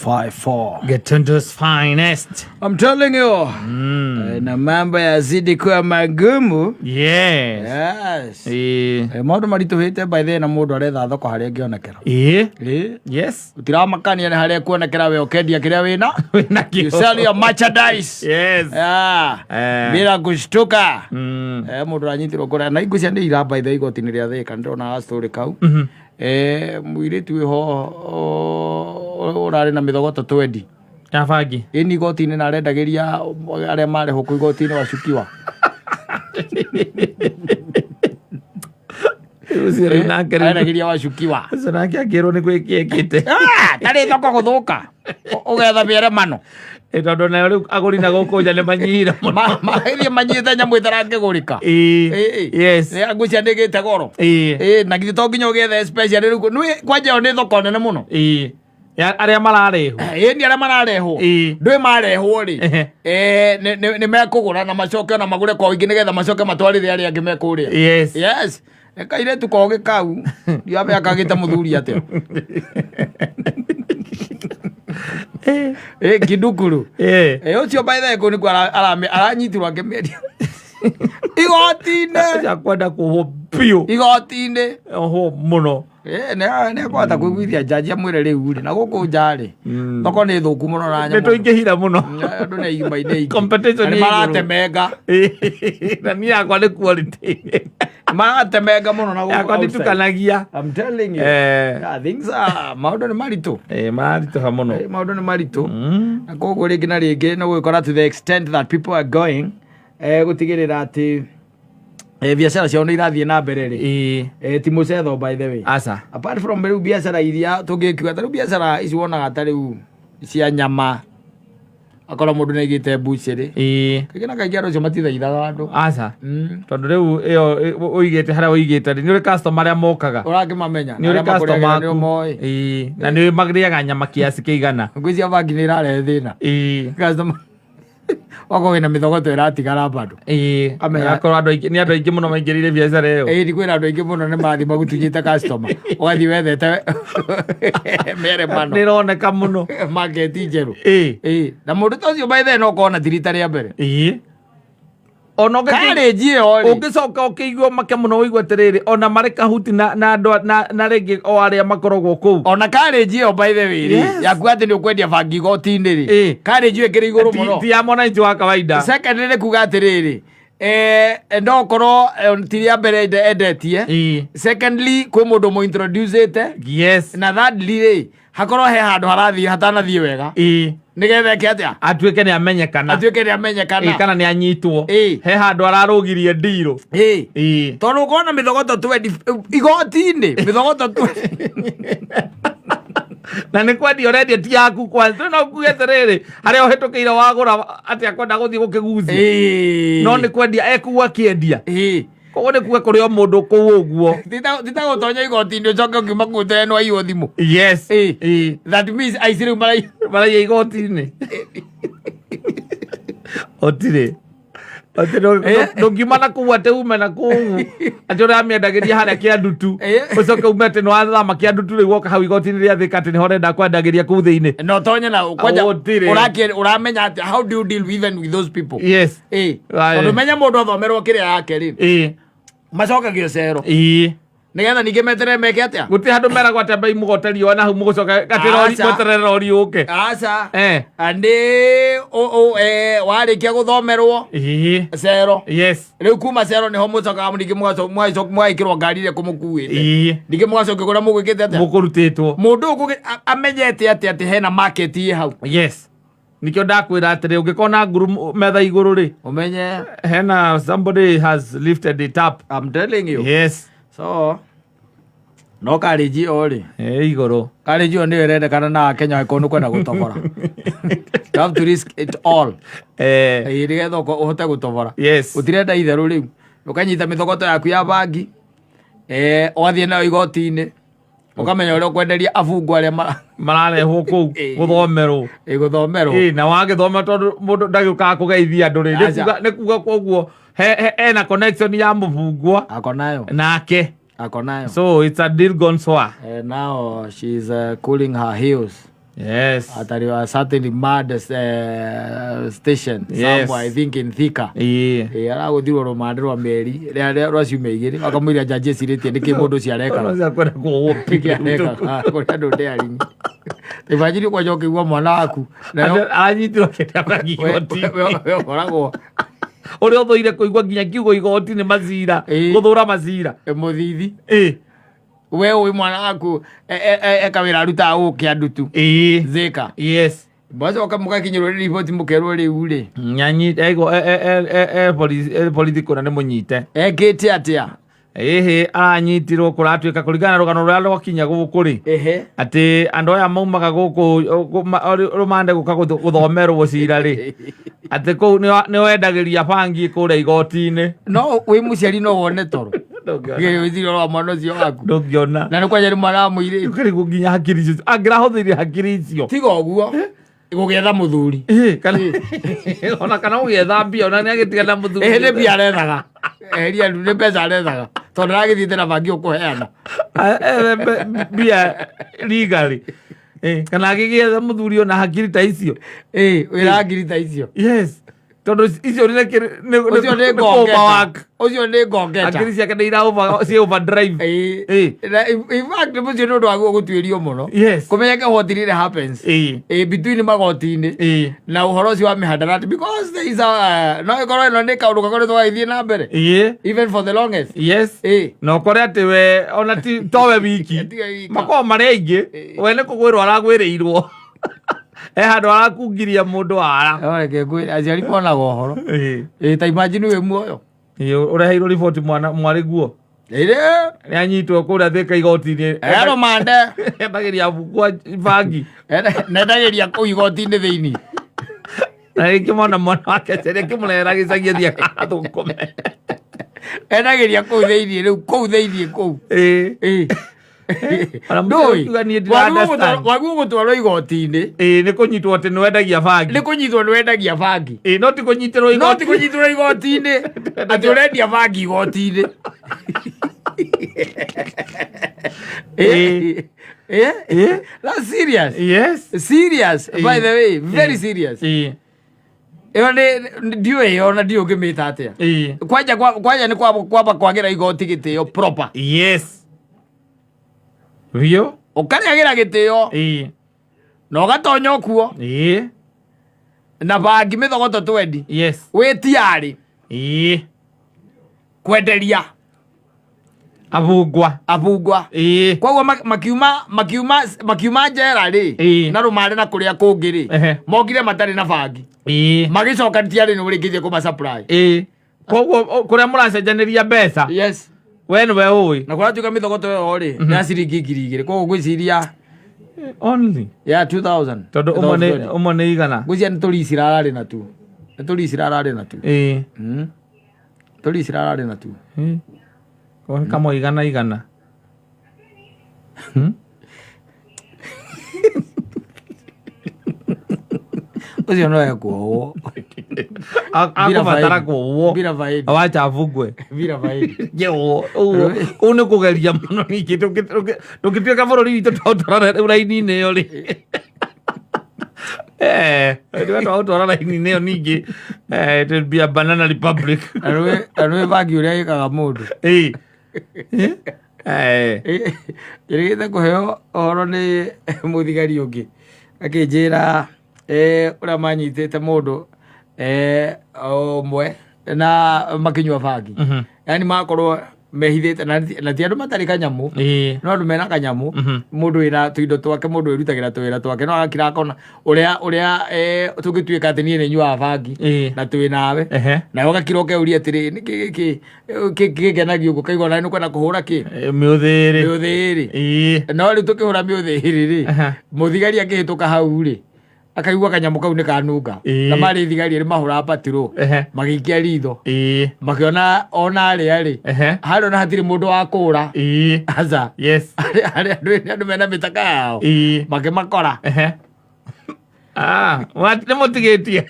54. Getundu's finest. I'm telling you. Na mambo yazidi kuwa magumu. Yes. Yes. Eh. Maũndũ maritũhĩte by the na mũndũ aretha thoko harĩa ĩngĩonekera. Eh. Ĩ. Yes. Ũtiramakania nĩ harĩa ĩkuonekera we ũkendia kĩrĩa wĩna. Wĩna You kĩo. sell your merchandise. Yes. Yeah. Eh. Bila kushtuka. Mũndũ aranyitirwo kũrĩa na ingũ cia nĩ iramba ithe igoti-inĩ rĩa Thĩka nĩndĩrona story kau. Mũirĩtu wĩho ũrarĩ na mĩthogoto twendi Ya bangi. ĩni igoti-inĩ na arendagĩria arĩa marehwo kũ igoti-inĩ wacukiwa. Ũcio rĩu nake rĩu. Arendagĩria wacukiwa. Ũcio nake akĩrwo nĩ gwĩkĩ ekĩte. Ah, tarĩ thoko gũthũka ũgetha mĩeremano. Tondũ nayo rĩu agũri na gũkũ nja nĩ manyihire mũno. Magĩthiĩ manyite nyamũ ĩtarangĩgũrĩka. Ĩĩ. Yes. Ngũcia nĩgĩte goro. Ĩĩ. Ĩĩ, na githĩ to nginya ũgĩethe special rĩu nĩ kwanja ĩyo nĩ thoko nene mũno. Ĩĩ. Ya arĩa mararehwo. Ĩĩ nĩ arĩa mararehwo. Ĩĩ. Ndũĩ marehwo rĩ. Ehe. Nĩ mekũgũra na macoke ona magũre kwa ũingĩ nĩgetha macoke matwarĩre arĩa angĩ mekũrĩa. Yes. Yes. Kairĩtu kogĩ kau ndiamenya kagĩte mũthuri atĩa. Ĩ kindukuru. Ĩĩ. Ĩ ũcio by the way kũu nĩkuo aranyitirwo akĩmĩendia. Igoti-inĩ. Ũcio akwenda kuohwo biũ. Igoti-inĩ. Ohwo mũno. Ĩ nĩ akũhota kũiguithia njanji amwĩre rĩu rĩ na gũkũ nja rĩ thoko nĩ thũku mũno na Nĩ nyamũ. tũingĩhire mũno. Andũ nĩ igima-inĩ aingĩ. Competition Na ĩ nĩ igũrũ. maratemenga. Na niĩ yakwa nĩ quality. Maratemenga mũno na gũkũ Yakwa outside. nditukanagia. I'm telling you. Eh. Yeah, things are maũndũ nĩ maritũ. Ĩĩ mararitũha mũno. Maũndũ nĩ maritũ. Na koguo rĩngĩ na rĩngĩ nĩ gũgĩkora to the extent that people are going gũtigĩrĩra atĩ biacara ciao nĩ irathiĩ na mbere rĩ. Ĩĩ. Ti mũcetho by the way. Aca. Apart from rĩu biacara iria tũngĩkiuga ta rĩu biacara ici wonaga ta rĩu cia nyama akorwo mũndũ nĩ aigĩte mbucĩrĩ. Ĩĩ. Kaingĩ na kaingĩ andũ acio matithaithaga andũ. Aca. Mm. Tondũ rĩu ĩyo ũigĩte harĩa ũigĩte rĩ nĩ ũrĩ customer arĩa mokaga. Ũrakĩmamenya. Nĩ ũrĩ Arĩa makũrĩagĩra customer nĩ aku. ũmoĩ. Ĩĩ. Na nĩ marĩaga nyama kiasi kĩigana. Ngwĩciria bangi nĩ ĩrarehe thĩna. Ĩĩ. Customer okorwo wĩna mĩthogoto ĩratigara bado. Ĩĩ. Amenya- Akorwo andũ aingĩ nĩ andũ aingĩ mũno maingĩrĩire biacara ĩyo. Ĩĩ ndikwĩra andũ aingĩ mũno nĩ marathiĩ magutunyĩte customer. Ũgathiĩ wethete mĩeremano. Nĩ ĩroneka mũno. Market njerũ. Ĩĩ. Ĩĩ. Na mũndũ ta ũcio by the way no ũkorwo na ti rita rĩa mbere. Ĩĩ. Ona ũngĩkĩ- Karĩnji ĩyo rĩ. ũngĩcoka ũkĩigua make mũno ũigue atĩrĩrĩ ona marĩ kahuti na na andũ na rĩngĩ o arĩa makoragwo kũu. Ona karĩnji ĩyo by the way rĩ. Yes. Yaku atĩ nĩ ũkwendia bangi igoti-inĩ rĩ. Ĩĩ. Karĩnji ĩyo ĩkĩrĩ igũrũ Ti- mũno. Ti ya mwananchi wa kawaida. Second nĩ kuga atĩrĩrĩ. No korwo ti rĩa mbere endetie. Ĩĩ. Secondly kwĩ mũndũ mũintroducĩte. Yes. Na thirdly rĩ hakorwo he handũ harathiĩ hatanathiĩ wega. Ĩĩ. Nĩgetha eke atĩa? Atuĩke nĩ amenyekana. Atuĩke nĩ amenyekana. Ĩĩ, kana nĩ anyitwo. Ĩĩ. He handũ ararũgirie ndirũ. Ĩĩ. Ĩĩ. Tondũ ũkona mĩthogoto twendi igoti-inĩ mĩthogoto twendi. Na nĩ kwendia ũrendia ti yaku kwanza. No kuge atĩrĩrĩ harĩa ũhĩtũkĩire wagũra atĩ akwenda gũthiĩ gũkĩgucia. Ĩĩ. No nĩ kwendia ekuo akĩendia. Ĩĩ. Koguo nĩ kuga kũrĩ o mũndũ kũu ũguo. Ti ta gũtonya igoti-inĩ ũcoke ũkiuma kũu tene nĩwaiywo thimũ. Yes. Ĩĩ. Ĩĩ. That means aici rĩu maraiya. Maraiya igoti-inĩ. Ũtirĩ. Ũtirĩ ndũngiuma na kũu atĩ ume na kũu atĩ ũramĩendagĩria harĩa kĩandutu Ĩĩ. ũcoke ume atĩ nĩwathama kĩandutu rĩu woka hau igoti-inĩ rĩa Thĩka atĩ nĩho ũrenda kwendagĩria kũu thĩinĩ. Na ũtonye na kwanja Gũtirĩ. ũramenya atĩa how do you deal even with those people? Yes. Ĩĩ. Aye. Tondũ menya mũndũ athomerwo kĩrĩa yake rĩ. Ĩĩ. Macokagio cero. Ĩĩ. Nĩgetha ningĩ meterere meke atĩa? Gũtirĩ handũ meragwo atĩ ambai mũgote riũa na hau mũgũcoka atĩ rori Aca. mweterere rori yũke. Aca. Eh. Andĩ warĩkia gũthomerwo Ĩĩ. cero. Yes. Rĩu kuma cero nĩho mũcokaga ningĩ mũgekĩrwo ngari ĩrĩa ĩkũmũkuĩte. Ĩĩ. Ningĩ mũgacoka kũrĩa mũgwĩkĩte atĩa? Mũkũrutĩtwo. Mũndũ ũyũ amenyete atĩa atĩ hena market ĩ hau? Yes. Nikĩo ndakwĩra atĩrĩ ũngĩkorwo na nguru metha igũrũ rĩ Ũmenye hena somebody has lifted it up. I'm telling you. Yes. So no karĩnji ĩyo rĩ Ĩ igũrũ. karĩnji ĩyo nĩyo ĩrendekana na Akenya angĩkorwo nĩ ũkwenda gũtobora. You have to risk it all. Eh. Ĩĩ nĩgetha ũhote gũtobora. Yes. Ũtirenda itherũ rĩu. Ũkanyita mĩthogoto yaku ya bangi ũgathiĩ nayo igoti-inĩ ũkamenya ũrĩa ũkwenderia abungwa arĩa Mararehwo kũu Ĩĩ. gũthomerwo. gũthomerwo. Ĩĩ na wagĩthoma tondũ mũndũ ndagĩũkaga kũgeithia andũ rĩ. Aca. Nĩ kuga koguo ena connection ya mũbungwa Ako nayo. nake. Ako nayo. So it's a deal gone sour. Now she's cooling her heels. Yes. At a certain mad station somewhere, I think in Thika. Aragũthirwo rũmande rwa mĩeri rwa ciumia 2 akamwĩra jaji ecirĩtie nĩkĩ mũndũ ũcio arekaga. Ũcio akwenda kuohwo. Nĩkĩ arekaga kũrĩ andũ daring. Imagine kwanja ũkĩigua mwana waku aranyitirwo akĩendia bangi igoti. We ũkoragwo Ũrĩa ũthũire kũigua nginya kiugo igoti nĩ macira. Gũthũra macira. Mũthithi. We ũĩ mwana waku eka wĩra arutaga gũkĩa ndutu. Thika. Yes. Mwacoka mũgakinyĩrwo nĩ riboti mũkerwo rĩu rĩ. Nyanyi ego e borithi kũna nĩ mũnyite. Ekĩte atĩa? Ĩhĩ aranyitirwo kũratuĩka kũringana na rũgano rũrĩa rwakinya gũkũ rĩ. Atĩ andũ aya maumaga gũkũ rũmande gũka gũthomerwo cira rĩ. Atĩ kũu nĩ wendagĩria bangi kũrĩa igoti-inĩ. No wĩ mũciari no wone toro. Wĩciria wa mwana ũcio waku. Ndũngĩona. Na nĩ kwanja nĩ mwana wa mũirĩtu. Ũkarigwo nginya hakiri icio. Angĩrahũthĩrire hakiri icio. Tiga ũguo. Gũgĩetha mũthuri. Kana ona kana gũgĩetha mbia ona nĩ agĩtigana mũthuri. Nĩ mbia arethaga. Eheria nĩ mbeca arethaga. Tondũ aragĩthiĩte na bangi ũkũheana. Ethe mbia legally. Kana agĩgĩetha mũthuri ona hakiri ta icio. Wĩra hakiri ta icio. Yes. Tondũ icio nĩ Ũcio nĩ ngongeta. Ũcio nĩ ngongeta. Hakiri ciake nĩ ira over ci overdrive. In fact mũcio nĩ ũndũ waguo gũtuĩrio mũno. Yes. Kũmenyeke what really happens. Between magoti-inĩ. Na ũhoro ũcio wa mĩhandarati because there is a no ĩkorwo ĩno nĩ kaũndũ gakoretwo gagĩthiĩ na mbere. Even for the longest. Yes. Na ũkore atĩ we ona ti towe wiki. Makoragwo marĩ aingĩ. We nĩ kũgwĩrwo aragwĩrĩirwo. Handũ arakungiria mũndũ wara. Reke ngwĩre aciari monaga ũhoro. Ta imagine wĩ muoyo. Ũreheirwo riboti mwana mwarĩ guo. Nĩ anyitwo kũrĩa Thika igoti-inĩ. Rũmande. Endagĩria bukwa bangi. Nendagĩria kũu igoti-inĩ thĩinĩ. Na rĩngĩ mwana mwana wake aciari akĩmũrehera gĩcagi athiĩ agathũkũme. Endagĩria kũu thĩinĩ rĩu kũu thĩinĩ kũu. Waguo gũtwarwo igoti-inĩ. Nĩ kũnyitwo atĩ nĩ wendagia bangi. Nĩ kũnyitwo nĩ wendagia bangi. No ti kũnyitĩrwo igoti. No ti kũnyitĩrwo igoti-inĩ. Atĩ ũrendia bangi igoti-inĩ. That's serious. Yes. Serious, by the way, very serious. Ĩyo nĩ ndiũĩ ĩyo na ndiũĩ ũngĩmĩta atĩa. Kwanja kwanja nĩ kwamba kwagĩra igoti gĩtĩo proper. Yes. Biũ. Ũkarĩagĩra gĩtĩo. Na ũgatonya okuo. Na bangi mĩthogoto twendi. Yes. Wĩ tiarĩ. Kwenderia. Abungwa. Abungwa. Koguo makiuma njera rĩ na rũmande na kũrĩa kũngĩ rĩ mokire matarĩ na bangi. Magĩcoka tiarĩ nĩ ũrĩkĩtie kũma supply. Koguo kũrĩa mũracenjanĩria mbeca. Yes. We nĩwe ũĩ. Na kũratuĩka mĩthogoto ĩyo rĩ nĩ ya ciringi 2,000. Koguo ngwĩciria only ya 2000. Tondũ ũmwe nĩ igana. Ngwĩciria nĩ tũricira ararĩ natuo. Nĩ tũricira ararĩ natuo. Tũricira ararĩ natuo. Kamwe igana igana. Ũcio no ekuohwo. Akũbatara kuohwo. Bila faidi. Wacha abungwe. Bila faidi. Ũũ nĩ kũgeria mũno ningĩ tũngĩtuĩka bũrũri witũ twaũtwara raini-inĩ ĩyo rĩ. Twaũtwara raini-inĩ ĩyo ningĩ it will be a banana republic. Na nĩũĩ bangi ũrĩa ĩkaga mũndũ. Njĩrĩgĩte kũheo ũhoro nĩ mũthigari ũngĩ akĩnjĩra ũrĩa manyitĩte mũndũ ũmwe na makĩnyua bangi. Yani makorwo mehithĩte na ti andũ matarĩ kanyamũ no andũ mena kanyamũ mũndũ wĩna tũindo twake mũndũ wĩrutagĩra tũwĩra twake no agakira akona ũrĩa tũngĩtuĩka atĩ niĩ nĩ nyuaga bangi na twĩ nawe na ũgakira ũkeuria atĩrĩ nĩkĩ gĩkĩ gĩkenagia ũguo kaigua nawe nĩ ũkwenda kũhũra kĩ mĩũthĩrĩ mĩũthĩrĩ no rĩu tũkĩhũra mĩũthĩrĩ rĩ mũthigari akĩhĩtũka hau rĩ akaigua kanyamũ kau nĩ kanunga na marĩ thigari erĩ mahũraga patrol magĩikia ritho makĩona ona arĩa rĩ harĩa ona hatirĩ mũndũ wa kũra aca harĩa andũ mena mĩtaka yao makĩmakora nĩ mũtigĩtie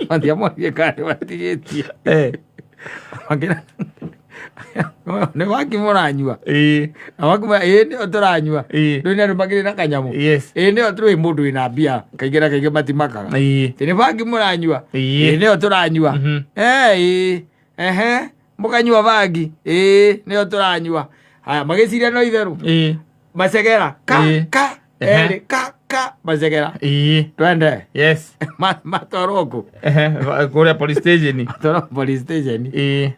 matiamwaririe kana nĩ matigĩtie Nĩ bangi mũranyua? Ĩĩ. Na makuma ĩĩ nĩyo tũranyua. Ĩĩ. Rĩu nĩ andũ makĩrĩ na kanyamũ. Yes. Ĩĩ nĩyo tũrĩ, mũndũ wĩna mbia kaingĩ na kaingĩ matimakaga. Ĩĩ. Atĩ nĩ bangi mũranyua? Ĩĩ. Ĩĩ nĩyo tũranyua. Eh, ĩĩ, ehe, mũkanyua bangi? Ĩĩ nĩyo tũranyua. Haya, magĩciria no itherũ. Ĩĩ. Macegera ka Ĩĩ. ka Ehe. erĩ ka ka macegera. Ĩĩ. Twende. Yes. Matwarwo kũ? Ehe, kũrĩa police station. Matwarwo police station. Ĩĩ.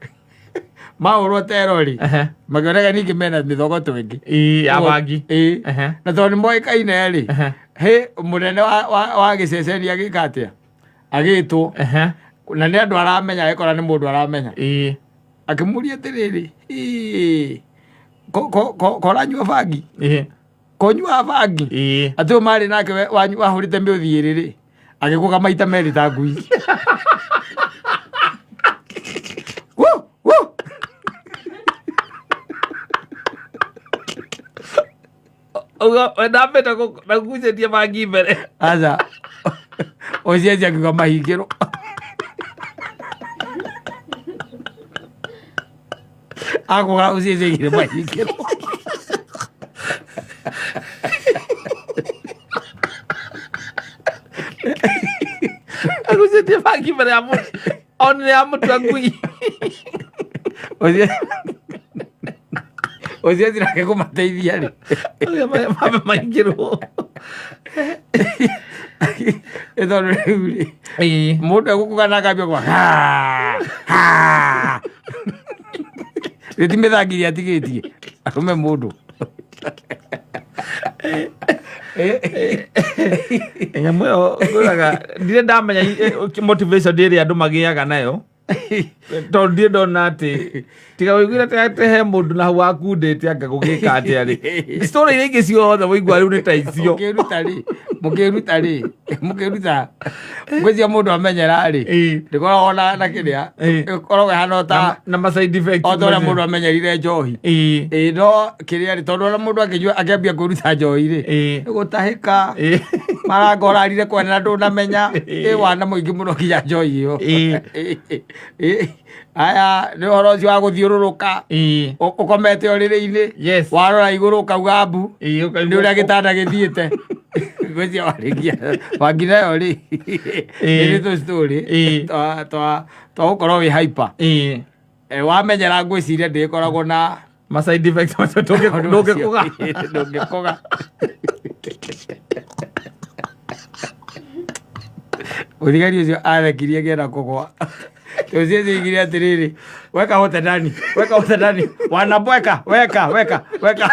Mahũrwo terori, Ehe. makĩoneka ningĩ mena mĩthogoto ĩngĩ. Ĩĩ, ya bangi. Ĩĩ. Ehe. Na tondũ nĩ moĩkaine rĩ, Ehe. hĩ, mũnene wa gĩceceni agĩka atĩa? Agĩtwo. Ehe. Na nĩ andũ aramenya, agĩkora nĩ mũndũ aramenya. Ĩĩ. Akĩmũria atĩrĩrĩ, "Ĩ, ko ũranyua bangi? Ĩĩ. Konyuaga bangi?" Ĩĩ. Atĩ ũyũ marĩ nake wahũrĩte mĩũthi ĩrĩ rĩ, agĩkũga maita merĩ ta ngui. Woo, woo. Uga ndambĩte nagucĩtie bangi mbere. Aca, ũcio akiuga mahingĩrwo. Akũga ũcio aigire mahingĩrwo. Agucĩtie bangi mbere ya mũndũ onire ya mũtua ngui. Ũcio nake kũmateithia rĩ. Ũcio mambe maingĩrwo. Ĩ tondũ rĩu rĩ, Ĩĩ. mũndũ egũkuga na akambia kwa rĩ ti mĩthangi iria atigĩtie arũme mũndũ. Nyamũ ĩyo ngwĩraga ndirĩ ndamenya motivation ĩrĩa andũ magĩaga nayo, tondũ ndirĩ ndona atĩ tiga wĩiguire atĩ he mũndũ na hau wakundĩte anga gũgĩka atĩa rĩ, story iria ingĩ ciothe wĩigua rĩu nĩ ta icio. Mũkĩruta rĩ, mũkĩruta rĩ, mũkĩruta ngwĩcia mũndũ amenyera rĩ, ndĩkoragwo na kĩrĩa ĩkoragwo ĩhana o ta na ma side effects. O ta ũrĩa mũndũ amenyerire njohi. Ĩĩ, no kĩrĩa rĩ, tondũ ona mũndũ akĩnyua akĩambia kwĩruta njohi rĩ, nĩ gũtahĩka, maranga ũrarire kwene na ndũnamenya. Ĩ wana mũingĩ mũno nginya njohi ĩyo. Ĩ, aya nĩ ũhoro ũcio wa gũthiũrũrũka, ũkomete ũrĩrĩ-inĩ, warora igũrũ ũkauga mbu, nĩ ũrĩa gĩtanda gĩthiĩte. Ngwĩciria warĩkia bangi nayo rĩ, nĩ tũ story twa gũkorwo wĩ hyper. Eh, wamenyera ngwĩciria ndĩkoragwo na ma side effects macio, ndũngĩkũga. Ndũngĩkũga. Mũthigari ũcio arekirie ngĩenda kũgwa. Ũcio cigire atĩrĩrĩ, weka wote ndani, weka wote ndani, wanabweka, weka weka weka.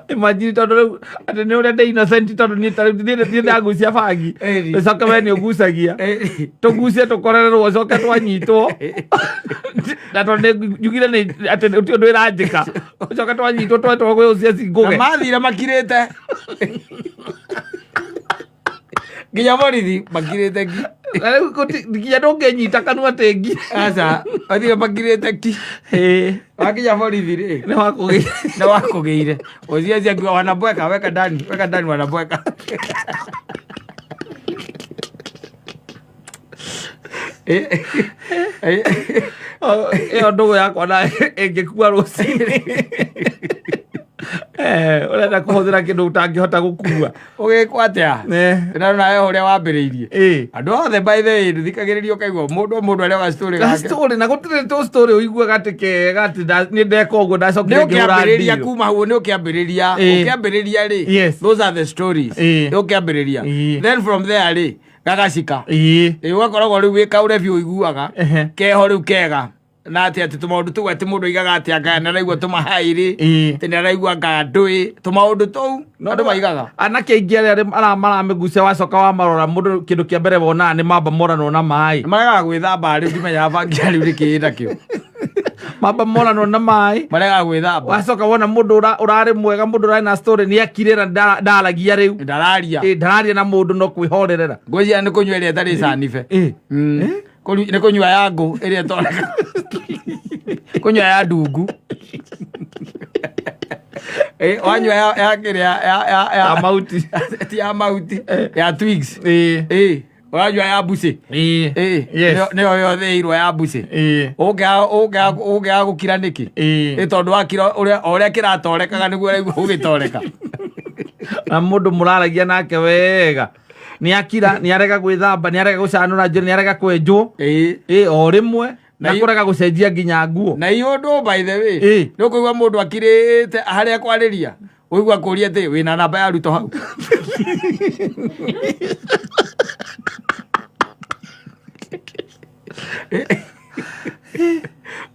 Imagine, tondũ rĩu atĩ nĩ ũrĩa ndĩ innocent, tondũ niĩ ta rĩu niĩ ndagucia bangi, ũcoke we nĩ ũgucagia, tũgucie tũkorererwo, ũcoke twanyitwo, na tondũ nĩ njugire nĩ atĩ ũti ũndũ ĩranjĩka, ũcoke twanyitwo twetwo gwĩ ũcio Na cingũge. Mathire makirĩte nginya borithi makirĩte ki. Na rĩu nginya ndũngĩnyita kanua tĩngi. Aca, mathire makirĩte ki. Wakinya borithi rĩ, nĩ wakũgĩ nĩ wakũgĩire ũcio ũcio akiuga, "Wanabweka, weka ndani, weka ndani, wanabweka." Eh, Ĩyo ndũgũ yakwa na ĩngĩkua rũcinĩ. Eh, ũrenda kũhũthĩra kĩndũ ũtangĩhota gũkua. Ũgĩkwo atĩa? Na nawe ũrĩa wambĩrĩirie, andũ othe, by the way, ndũthikagĩrĩria ũkaigua mũndũ o mũndũ arĩa ga story Ga gake. Story na gũtirĩ tũ story ũiguaga atĩ kega atĩ nĩ ndeka ũguo Nĩ ndacokire ngĩhũra ũkĩambĩrĩria deal. kuma hau nĩ ũkĩambĩrĩria, ũkĩambĩrĩria rĩ, those are the stories. Nĩ ũkĩambĩrĩria, then from there rĩ, gagacika. Ĩ ũgakoragwo rĩu wĩ kaũrebi ũiguaga keho rĩu kega na atĩ tũmaũndũ tũu atĩ mũndũ aigaga atĩ anga nĩ araigua tũmahairĩ, atĩ nĩ araigua anga ndũĩ tũmaũndũ tũu andũ maigaga. Anake aingĩ arĩa maramĩgucia, wacoka wamarora, mũndũ kĩndũ kĩa mbere wonaga nĩ mamba moranwo na maĩ. Maregaga gwĩthamba rĩu, ndimenyaga bangi rĩu nĩ kĩĩ nakĩo. Mamba moranwo na maĩ. Maregaga gwĩthamba. Wacoka wona mũndũ ũrarĩ mwega, mũndũ ũrarĩ na story, nĩ akirĩra, ndaragia rĩu. Ndararia. Ĩ, ndararia na mũndũ no kwĩhorerera. Ngwĩciria nĩ kũnyua ĩrĩa ĩtarĩ canibe. Nĩ kũnyua ya ngũ ĩrĩa ĩtonekaga, kũnyua ya ndungu. Eh, wanyua ya kĩrĩa ya Ya mahuti. Ti ya mahuti, ya twigs. Ũranyua ya mbucĩ. Ĩĩ. Ĩĩ, Yes. nĩyo yothĩirwo ya mbucĩ. Ĩĩ. Ũngĩaga gũkira nĩkĩ? Ĩĩ. Ĩ tondũ wakira ũrĩa o ũrĩa kĩratorekaga nĩguo ũraigua ũgĩtoreka. Na mũndũ mũraragia nake wega nĩ akira, nĩ arega gwĩthamba, nĩ arega gũcanũra njuĩrĩ, nĩ arega kwenjwo. Ĩĩ. Ĩĩ, o rĩmwe na Na i- kũrega gũcenjia nginya nguo. Na i ũndũ by the way, Ĩĩ. nĩ ũkũigua mũndũ akirĩte harĩa kwarĩria, ũigua kũria atĩ wĩna namba ya Ruto hau.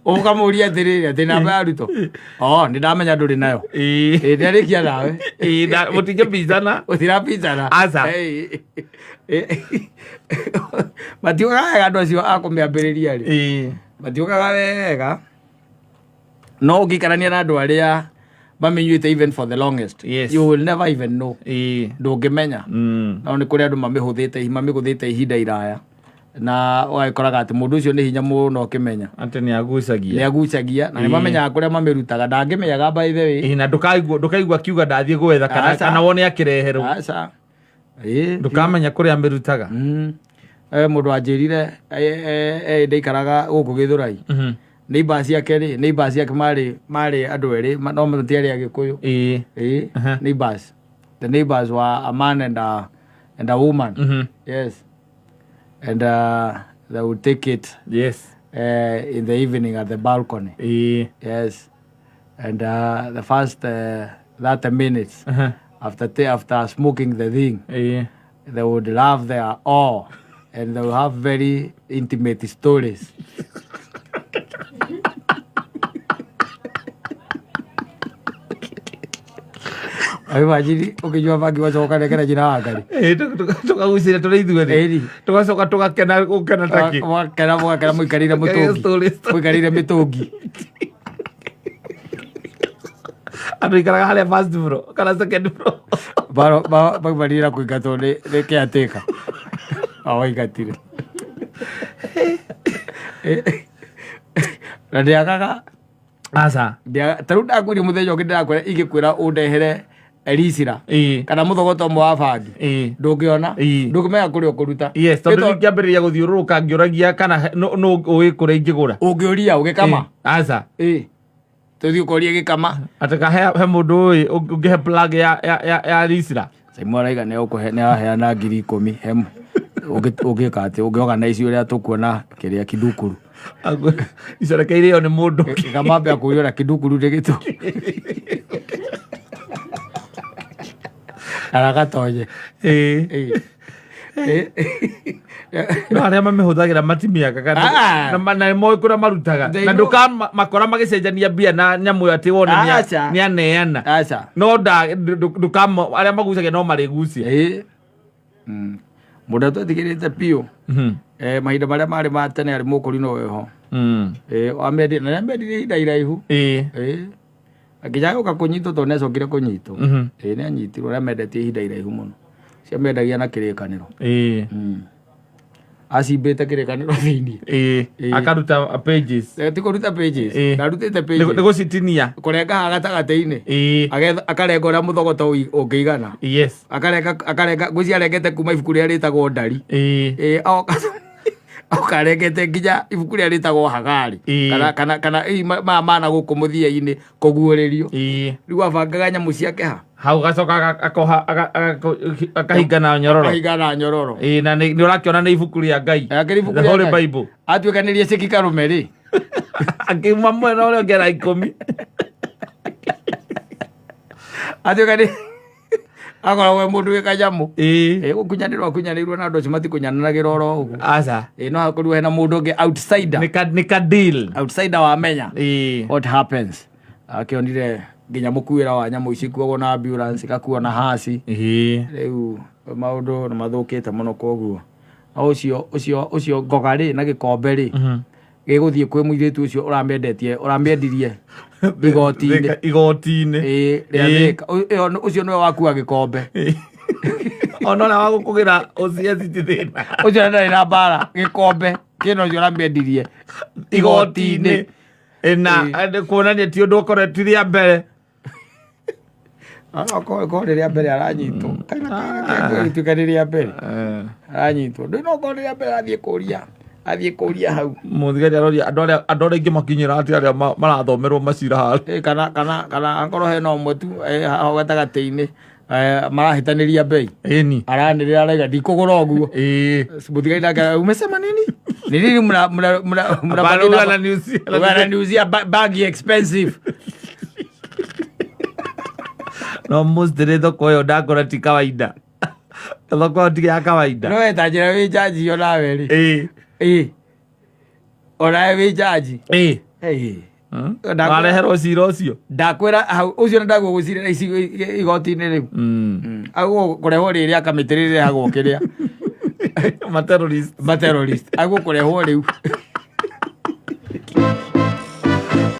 Ũkamũria atĩrĩrĩ, atĩ namba ya Ruto. Oh, nĩ ndamenya ndũrĩ nayo. Ĩĩ. Ĩ ndarĩkia nawe. Ĩĩ, mũtingĩbicana. Ũtirabicana. Aca. Ĩĩ. Matiugaga wega andũ acio a kũmĩambĩrĩria rĩ. Ĩĩ. Matiugaga wega. No ũngĩikarania na andũ arĩa mamĩnyuĩte even for the longest. Yes. You will never even know. Ĩĩ. Ndũngĩmenya. No nĩ kũrĩ andũ mamĩhũthĩte mamĩgũthĩte ihinda iraya. Na ũgagĩkoraga atĩ mũndũ ũcio nĩ hinya mũno ũkĩmenya. Atĩ nĩ agucagia. Nĩ agucagia na nĩ mamenyaga kũrĩa mamĩrutaga. Ndangĩmĩaga by the way. Ĩĩ, na ndũkaigua akiuga ndathiĩ gwetha kana Aca. kana wone akĩreherwo. Aca. Ĩĩ. Ndũkamenya kũrĩa amĩrutaga. Mũndũ anjĩrire ndaikaraga gũkũ Gĩthũrai. Neighbors ciake rĩ, neighbors ciake marĩ andũ erĩ, no matiarĩ Agĩkũyũ. Ĩĩ. Ĩĩ, neighbors. The neighbors were a man and a woman. Yes. And they would take it Yes. in the evening at the balcony. Ĩĩ. Yes. And the first 30 minutes after smoking the thing, Ĩĩ. they would laugh their all and they would have very intimate stories. Imagine ũkĩnyua bangi wacoka nekera njĩra wa Ngai. Ĩĩ, tũkagucĩria tũrĩ ithuerĩ. Ĩni. Tũgacoka tũgakena gũkena takĩ. Mwakena mwakena mũikarĩire mũtũngi. Stories. Mũikarĩire mĩtũngi. Andũ ikaraga harĩa first floor kana second floor. Baro baumanire kũingatwo nĩ caretaker. Awaingatire. Na ndĩagaga Aca. Ta rĩu ndakwĩria mũthenya ũngĩ ndĩrakwĩra ingĩkwĩra ũndehere ricira Ĩĩ. kana mũthogoto ũmwe wa bangi Ĩĩ. ndũngĩona, Ĩĩ. ndũngĩmenya kũrĩa ũkũruta. Yes, tondũ Nĩ ingĩambĩrĩria gũthiũrũrũka ngĩũragia kana nũ ũĩ kũrĩa ingĩgũra. Ũngĩũria ũgĩkama. Ĩĩ. Aca. Ĩĩ. Tũthiĩ ũkorie gĩkama. Atĩ ka he mũndũ ũĩ ũngĩhe plug ya ricira. Simon araiga nĩ ũkũhe nĩ araheana 10,000 he ũngĩka atĩ ũngĩorganize ũrĩa tũkuona kĩrĩa kidukuru. Icorekeire ĩyo nĩ mũndũ. Gĩkamambia kũria ũrĩa kidukuru nĩ gĩtũ. Aragatonye. Ĩĩ. Ĩĩ. Ĩĩ. No arĩa mamĩhũthagĩra matimiaka kana Ah. na nĩ moĩ kũrĩa marutaga. They Na know. ndũkamakora magĩcenjania mbia na nyamũ ĩyo atĩ wone Aca. nĩ aneana. Aca. No ndũkamo arĩa magucagia no marĩgucia. Ĩĩ. Mũndũ atwetigĩrĩte biũ. Mahinda marĩa marĩ ma tene arĩ mũkũrinũ wĩho. Ĩĩ, wamĩendirie, na nĩamĩendirie ihinda iraihu. Ĩĩ. Ĩĩ. Nginya agĩũka kũnyitwo tondũ nĩacokire kũnyitwo. Ĩĩ, nĩanyitirwo, nĩamendetie ihinda iraihu mũno. Ciamendagia na kĩrĩkanĩro. Ĩĩ. Acimbĩte kĩrĩkanĩro thĩinĩ. Ĩĩ. Ĩĩ. Akaruta pages. Ti kũruta pages. Ĩĩ. Ndarutĩte Nĩ pages. gũcitinia. Kũrenga haha gatagatĩ-inĩ. Ĩĩ. Akarenga ũrĩa mũthogoto ũngĩigana. Yes. Akarenga, ngwĩciria arengete kuma ibuku rĩrĩa rĩtagwo Ndari. Ĩĩ. Ĩĩ, oka arengete nginya ibuku rĩrĩa rĩtagwo Hagari. Ĩĩ. Kana ĩĩ, maya mana gũkũ mũthia-inĩ kũguũrĩrio. Ĩĩ. Rĩu abangaga nyamũ ciake ha? Hau gacoka akoha, akahinga na nyororo. Akahinga na nyororo. Ĩĩ, na nĩ ũrakĩona nĩ ibuku rĩa Ngai. Akĩrĩ ibuku The rĩa Holy Ngai. Bible. Atuĩkanĩrie ceki karũme rĩ. Akiuma mwena ũrĩa ũngĩ ara 10. Atuĩkanĩrie akoragwo e mũndũ wĩ kanyamũ. Ĩĩ. Ĩĩ, gũkunyanĩrwo akunyanĩirwo na andũ acio matikunyanagĩra oro ũguo. Aca. Ĩĩ, no hakorwo hena mũndũ ũngĩ outsider. Nĩ ka deal. Outsider wamenya. Ĩĩ. What happens? Akĩonire nginya mũkuĩra wa nyamũ ici kuogwo na ambulance, ikakuo na haci. Ĩĩ. Rĩu maũndũ nĩ mathũkĩte mũno koguo. No ũcio ngoga rĩ na gĩkombe rĩ, gĩgũthiĩ kwĩ mũirĩtu ũcio ũramĩendetie, ũramĩendirie igoti-inĩ. Igoti-inĩ. Ĩĩ, rĩa Ĩĩ. Thĩka. Ũcio nĩwe wakua gĩkombe. Ona ũrĩa wa gũkũgĩra OCS ti thĩna. Ũcio ndarĩ na mbara, gĩkombe kĩna ũcio ũramĩendirie igoti-inĩ. Ĩĩ, na Ĩĩ. kuonania ti ũndũ ũkoretwo ti rĩa mbere. Okorwo rĩrĩa mbere aranyitwo kana gĩtuĩka rĩrĩa mbere aranyitwo ndũĩ no okorwo rĩrĩa mbere athiĩ kũria athiĩ kũria hau. Mũthigari aroria andũ arĩa aingĩ makinyĩra atĩ arĩa marathomerwo macira harĩa. Eh, kana akorwo hena ũmwe tu hau gatagatĩ-inĩ marahĩtanĩria bei, aranĩrĩra araiga ndikũgũra ũguo. Mũthigari nake umesema nini? Ni nini mna mna mna mna Hapana, huyu ananiuzia. Huyu ananiuzia bangi expensive. No mũcitĩrĩ thoko ĩyo ndakora ti kawaida, thoko ĩyo ti ya kawaida. No weta njĩra wĩ jaji onawe rĩ. Ĩ onawe wĩ jaji. Ĩ. Wareherwo cira ũcio. Ndakwĩra hau ũcio nĩ ndaguo gũcirĩra ici igoti-inĩ rĩu. Agwo kũrehwo rĩrĩa kamĩtĩ rĩrehagwo kĩrĩa Materrorist. Materrorist agwo kũrehwo rĩu.